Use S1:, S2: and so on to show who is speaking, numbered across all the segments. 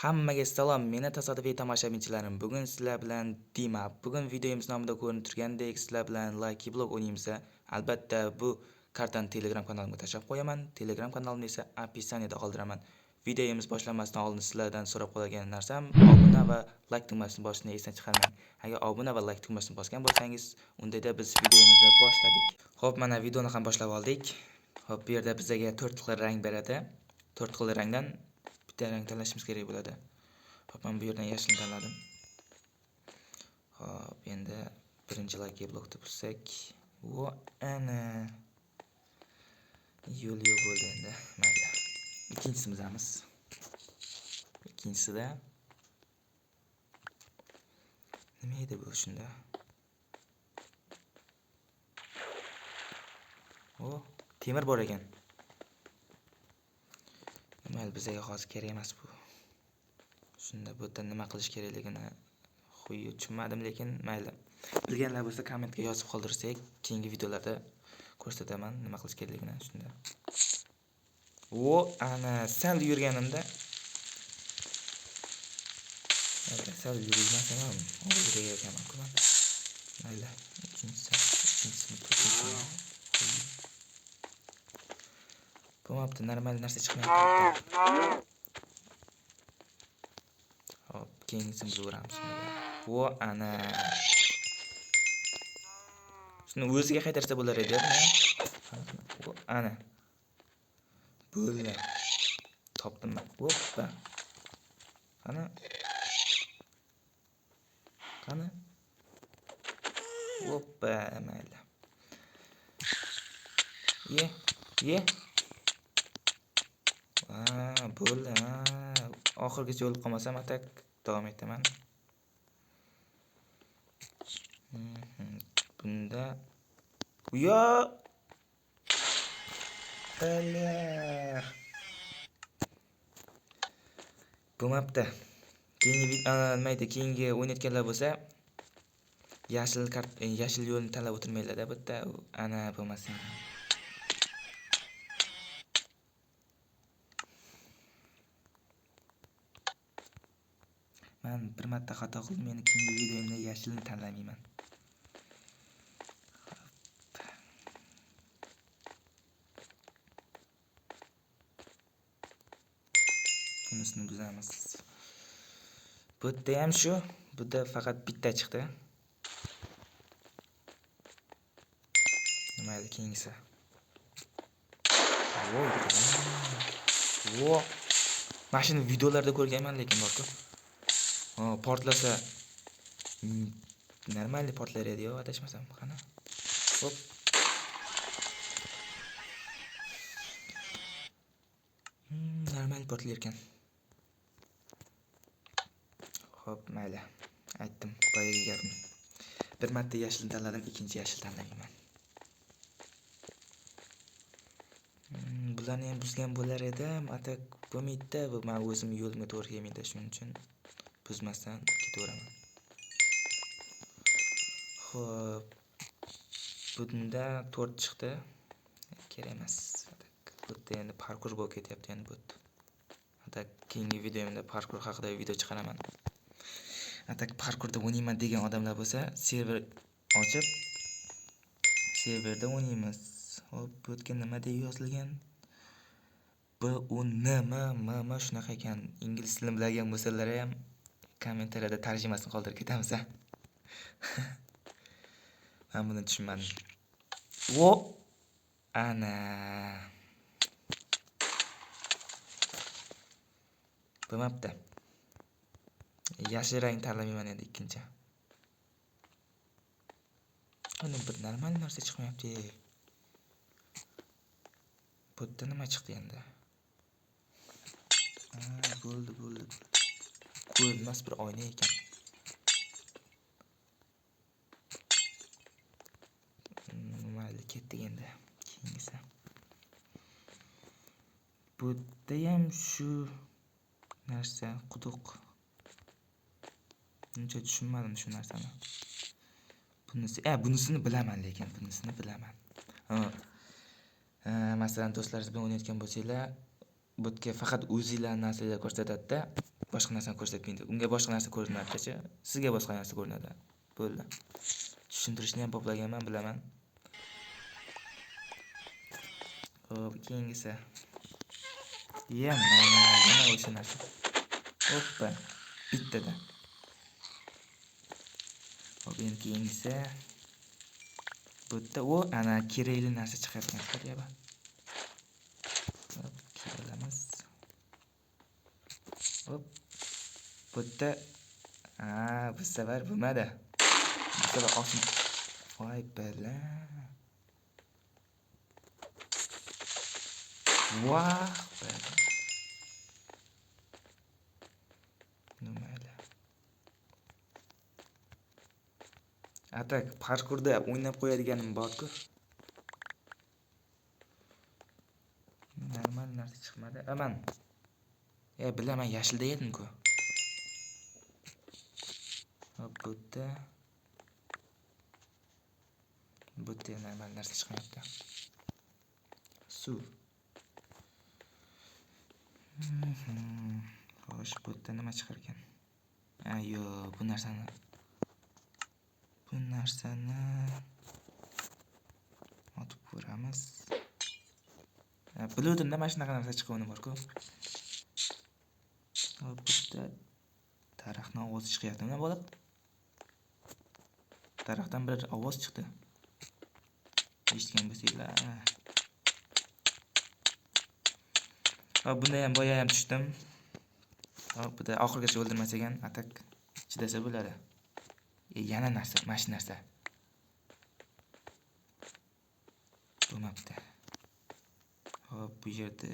S1: Hammaga salom, meni tasodifiy tomoshabinchilarim. Bugun sizlar bilan Dima. Bugun videomiz nomida ko'rinib turgandek, sizlar bilan Lucky Block o'ynaymiz. Albatta bu kartani Telegram kanalimga tashlab qo'yaman. Telegram kanalimni esa описаниеda qoldiraman. Videomiz boshlanmasdan oldin sizlardan so'rab qoladigan narsam obuna va like tugmasini bosishni esdan chiqarmang. Agar obuna va like tugmasini bosgan bo'lsangiz, unda biz videomizni boshladik. Xo'p, mana videoni ham boshlab oldik. Xo'p, bu yerda bizga 4 xil rang beradi. 4 xil rangdan bitta rang tanlashimiz kerak bo'ladi. Xo'p, men bu yerdan yashilni tanladim. Xo'p, endi birinchi Lucky Blockni buzsak, va ana yo'l yo'q bo'ldi endi. Mayli. Ikkinchisini buzamiz. Ikkinchisida nima edi bu shunda? O, temir bor ekan. Mayli, bizga hozir kerak emas bu. Shunda bu yerda nima qilish kerakligini xuyi tushunmadim, lekin mayli. Bilganlar bo'lsa kommentga yozib qoldirsak, keyingi videolarda ko'rsataman nima qilish kerakligini shunda. O, ana sal yurganimda sal yurmasam ham yurar ekanman-ku. Mayli, ikkinchisi, uchinchisini, to'rtinchisini. Bo'lmabdi, normal narsa chiqmayapti. Hop, keyingisini buzamiz. O, ana. Shuni o'ziga qaytarsa bo'lar edi, O, ana. Bo'ldi. Topdim men. Hoppa. Qani? Qani? Hoppa, mayli. Ye, ye. Ha, bo'ldi. Ha, oxirgacha o'lib qolmasam atak davom etaman. Bunda yo Bala. Bo'lmabdi. Keyingi nima edi, keyingi o'ynayotganlar bo'lsa, yashil kart, yashil yo'lni tanlab o'tirmanglar-da, bu yerda ana bo'lmasin. Men bir marta xato qildim, endi keyingi videomda yashilni tanlamayman. Bunisini buzamiz. Bu yerda ham shu, bu yerda faqat bitta chiqdi. Mayli, keyingisi. Vo. Mana shuni videolarda ko'rganman, lekin borku. Ha, portlasa normal portlar edi, yo'q, adashmasam. Qani? Hop. Normal portlar ekan. Xo'p, mayli. Aytdim, boyagi gapim. Bir marta yashil tanladim, ikkinchi yashil tanlamayman. Bularni ham buzgan bo'lar edim, atak bo'lmaydi-da, bu men o'zim yo'limga to'g'ri kelmaydi, shuning uchun buzmasdan ketaveraman. Xo'p, bunda 4 chiqdi. Kerak emas. Bu yerda endi parkur bo'lib ketyapti endi bu yerda. Atak keyingi videomda parkur haqida video chiqaraman. Atak parkurda o'ynayman degan odamlar bo'lsa, server ochib serverda o'ynaymiz. Hop, bu yerga nima deb yozilgan? B U N M M M shunaqa ekan. Ingliz tilini biladigan bo'lsalar ham kommentariyada tarjimasini qoldirib ketamiz, ha. Men buni tushunmadim. Vo! Ana. Bo'lmabdi. Yashil rang tanlamayman endi ikkinchi. Uni bir normal narsa chiqmayapti. Bu yerda nima chiqdi endi? Ha, bo'ldi, bo'ldi. Ko'rinmas bir oyna ekan. Mayli, ketdik endi. Keyingisi. Bu yerda ham shu narsa, quduq. Uncha tushunmadim shu narsani. Bunisi, bunisini bilaman, lekin bunisini bilaman. Ha. Masalan, do'stlaringiz bilan o'ynayotgan bo'lsanglar, bu yerga faqat o'zingizlarning narsanglar ko'rsatadi-da. Boshqa narsani ko'rsatmaydi. Unga boshqa narsa ko'rinadi-chi, sizga boshqa narsa ko'rinadi. Bo'ldi. Tushuntirishni ham to'plaganman, bilaman. Xo'p, keyingisi. Yana o'sha narsa. Hoppa, bittada. Xo'p, endi keyingisi. Bu yerda u ana kerakli narsa chiqayotgan chiqaryapti. Hop, kelamiz. Hop. Bu yerda bu safar bo'lmadi. Bu safar oson. Voy bala. Voh bala. Mayli. Atak parkurda o'ynab qo'yadiganim bor-ku. Normal narsa chiqmadi. Aman. Bilaman, yashilda edim-ku. Hop, bu yerda. Bu yerda normal narsa chiqmayapti. Suv. Xo'sh, bu yerda nima chiqar ekan? Yo'q, bu narsani otib ko'ramiz. Biluvdim-da, mana shunaqa narsa chiquvini bor-ku. Hop, bu yerda daraxtning ovozi chiqyapti. Nima bo'ladi? Daraxtdan bir ovoz chiqdi. Eshitgan bo'lsanglar. Hop, bunda ham boya ham tushdim. Hop, bu da oxirgacha o'ldirmas ekan, atak chidasa bo'ladi. Yana narsa, mana shu narsa. Bo'lmabdi. Hop, bu yerda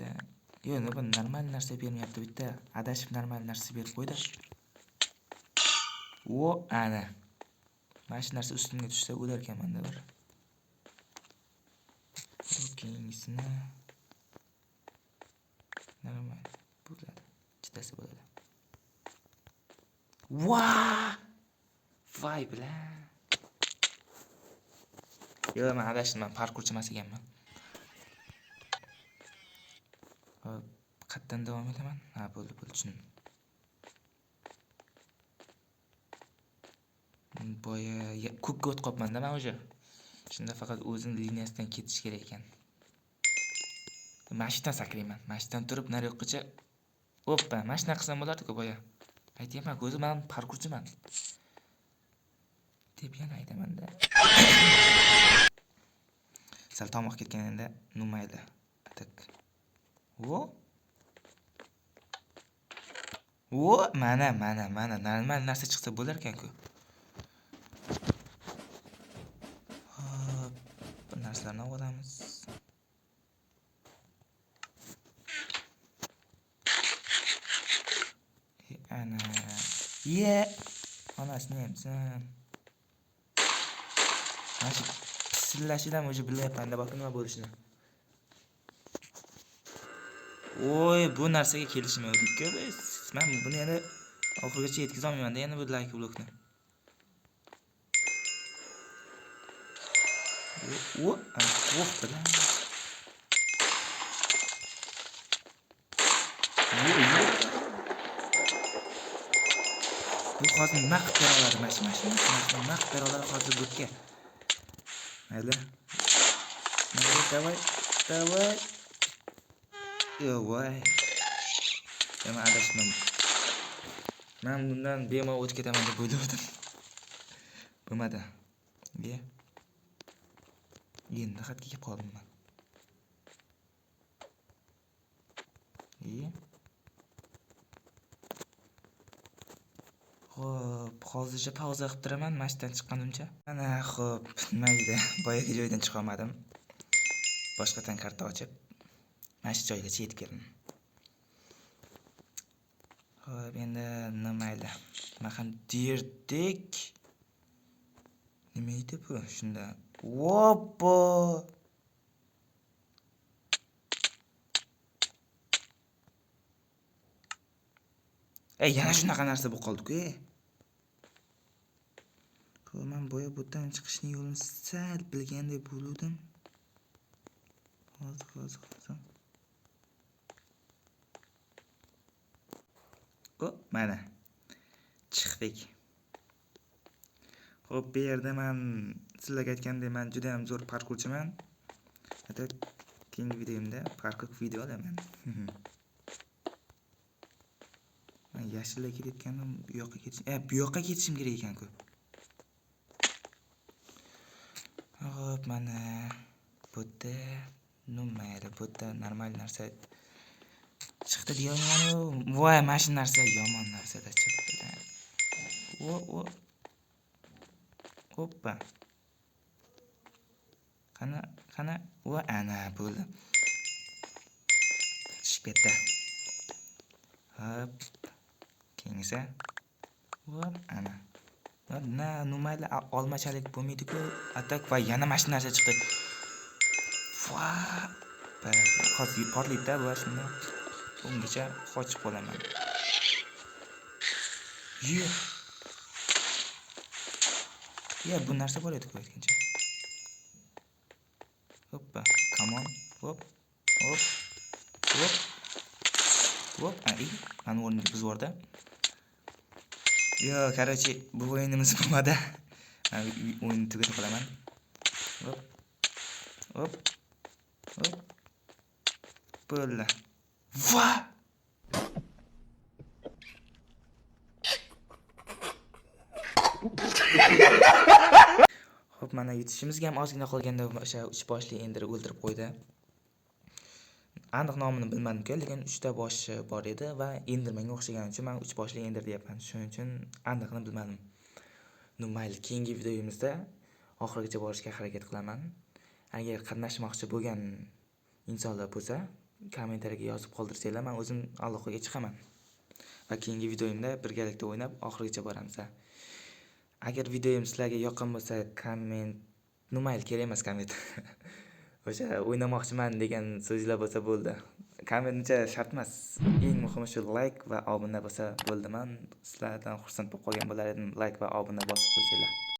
S1: yo'q, nima normal narsa bermayapti bitta. Adashib normal narsa berib qo'ydi. O, ana. Mana shu narsa ustimga tushsa o'lar ekanman-da bir. Hop, keyingisini normal bo'ladi. Chidasa bo'ladi. Va! Voy bilan. Yo'q, men adashdim, men parkurchi emas ekanman. Hop, qayerdan davom etaman? Ha, bo'ldi, bo'ldi, tushundim. Boya ko'kka o't qopman-da men o'sha. Shunda faqat o'zini liniyasidan ketish kerak ekan. Mana shu yerdan sakrayman. Mana shu yerdan turib nari yoqqacha. Oppa, mana shunaqa qilsam bo'lardi-ku boya. Aytyapman-ku, o'zi men parkurchiman. Deb yana aytaman-da. Sal tomoq ketgan endi, mayli. Tak. O. O, mana, mana, mana normal narsa chiqsa bo'lar ekan-ku. Hop, bu narsalarni olamiz. Ana. Ye. Onasini yemsan. Mana shu pisillashidan o'zi bilyapman-da, bak nima bo'lishini. Oy, bu narsaga kelishmadik-ku biz. Men buni yana oxirigacha yetkaza olmayman-da, yana bu like blokni. O, oh, bilan. Bu hozir nima qilib bera oladi? Mana shu nima qilib bera oladi hozir bu yerga? Mayli. Mayli, davay, davay. Yo'q, voy. Men adashdim. Men bundan bemalol o'tib ketaman deb o'yladim. Bo'lmadi. Ye. Endi xatga kelib qoldim men. Ye. Xo'p, hozircha pauza qilib turaman, mashqdan chiqqanimcha. Mana, xo'p, nima edi? Boyagi joydan chiqa olmadim. Boshqatdan karta ochib, mana shu joygacha yetib keldim. Xo'p, endi nima edi? Nima ham derdik? Nima edi bu? Shunda. Oppa! Yana shunaqa narsa bo'lib qoldi-ku. Men boya butdan chiqishning yo'lini sal bilgandek bo'ldim. Hozir. O, mana. Chiqdik. Xo'p, bu yerda men sizlarga aytgandek, men juda ham zo'r parkurchiman. Hatto keyingi videomda parkur video olaman. Men yashilga ketayotgandim, bu yoqqa ketish, bu yoqqa ketishim kerak ekan-ku. Xo'p, mana bu yerda mayli, bu yerda normal narsa chiqdi deyolmayman-u. Voy, mana shu narsa yomon narsada chiqdi. O, o. Hoppa. Qani, qani, va ana bo'ldi. Tushib ketdi. Hop. Keyingisi. Hop, ana. Na, mayli, olmachalik bo'lmaydi-ku. Atak va yana mana shu narsa chiqdi. Va, hozir portlaydi-da bu shunda. Ungacha qochib qolaman. Ye. Ya, bu narsa bor edi-ku aytgancha. Hoppa, come on. Hop. Hop. Hop. Hop, ay, mani o'rnimga buzib yubordi. Yo, короче, bu o'yinimiz bo'lmadi. Men o'yinni tugatib qolaman. Hop. Hop. Hop. Bo'ldi. Va! Xo'p, mana yutishimizga ham ozgina qolganda o'sha uch boshli Ender o'ldirib qo'ydi. Aniq nomini bilmadim-ku, lekin 3 ta boshi bor edi va Endermanga o'xshagani uchun men uch boshli Ender deyapman. Shuning uchun aniqini bilmadim. Mayli, keyingi videomizda oxirigacha borishga harakat qilaman. Agar qatnashmoqchi bo'lgan insonlar bo'lsa, kommentariyaga yozib qoldirsanglar, men o'zim aloqaga chiqaman. Va keyingi videomda birgalikda o'ynab oxirigacha boramiz. Agar videom sizlarga yoqqan bo'lsa, komment, mayli, kerak emas komment. O'sha o'ynamoqchiman degan so'zlar bo'lsa bo'ldi. Kommentcha shart emas. Eng muhimi shu like va obuna bo'lsa bo'ldi. Men sizlardan xursand bo'lib qolgan bo'lar edim, like va obuna bosib qo'ysanglar.